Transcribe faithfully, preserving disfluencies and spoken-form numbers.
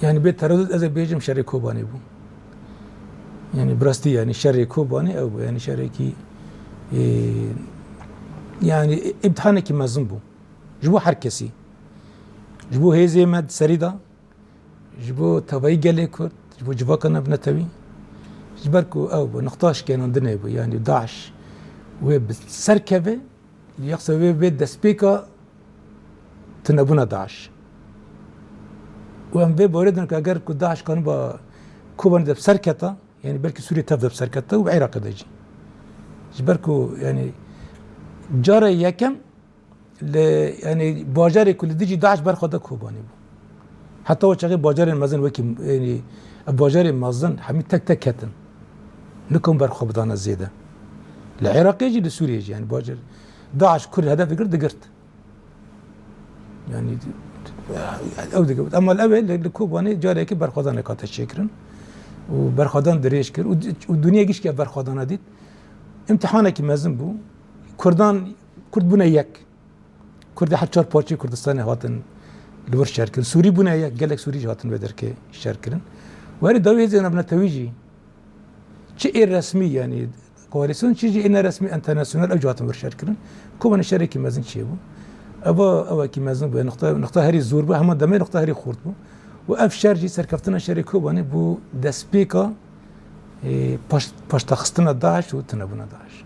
Yani bê teredût ez ê bêjim şerê Kobanê bû. Yani bi rastî yani şerê Kobanê ew bû. Yani şerekî, e, yani îmtihanekî mezin bû. Ji bo her kesî. Ji bo hêzê me di serî de, ji bo tevayî gelê Kurd, ji bo civaka navnetewî. Ji ber ku ew bû, nixta şikênandinê bû. Yani DAIŞ wê bi ser keve, yoksa wê bê destpêka tunebûna DAIŞ. Û em vê bawerê din ku eger ku DAIŞ kaniba Kobanê de bi ser keta, yani belkî Sûriyê tev de bi ser keta û bi Iraqê de jî. Ji ber ku yani cara yekem li, yani bajarê ku li dijî DAIŞ berxwe da Kobanê bû. Heta o çaxê bajarên mezin wekî, yani ev bajarên mezin hemî tek tek ketin. Nikom berxwe bidana zêde. Li Iraqê jî, li Sûriyê jî yani bajar. DAIŞ Kurd hedef digir, digirt. Yani ew digirt. Ama ew ê li, li Kobanê carekî berxwedanek hate çêkirin. Û berxwedan dirêj kir. Û, û dinya gişkî ev berxwedana dît. Îmtihanekî mezin bû. Kurdan, Kurd bûne yek. Kurdê her çar parçeyê Kurdistanê hatin li wir şer kirin. Sûrî bûne yek, gelek Sûrî jî hatin vê derkê şer kirin. Û herî dawî hêzên navnetewî jî çi ê resmî, yani koalîsyon, çi jî ê neresmî, enternasyonel, ew jî hatin wir şer kirin. Kobanê şerekî mezin çêbû. Eva, ewekî mezin bû. Nixta, nixta herî zor bû, hema demê nixta herî xurt bû. Û ev şer jî, serkeftina şerê Kobanê bû destpêka, e, paş-, paşdaxistina DAIŞ û tunebûna DAIŞ.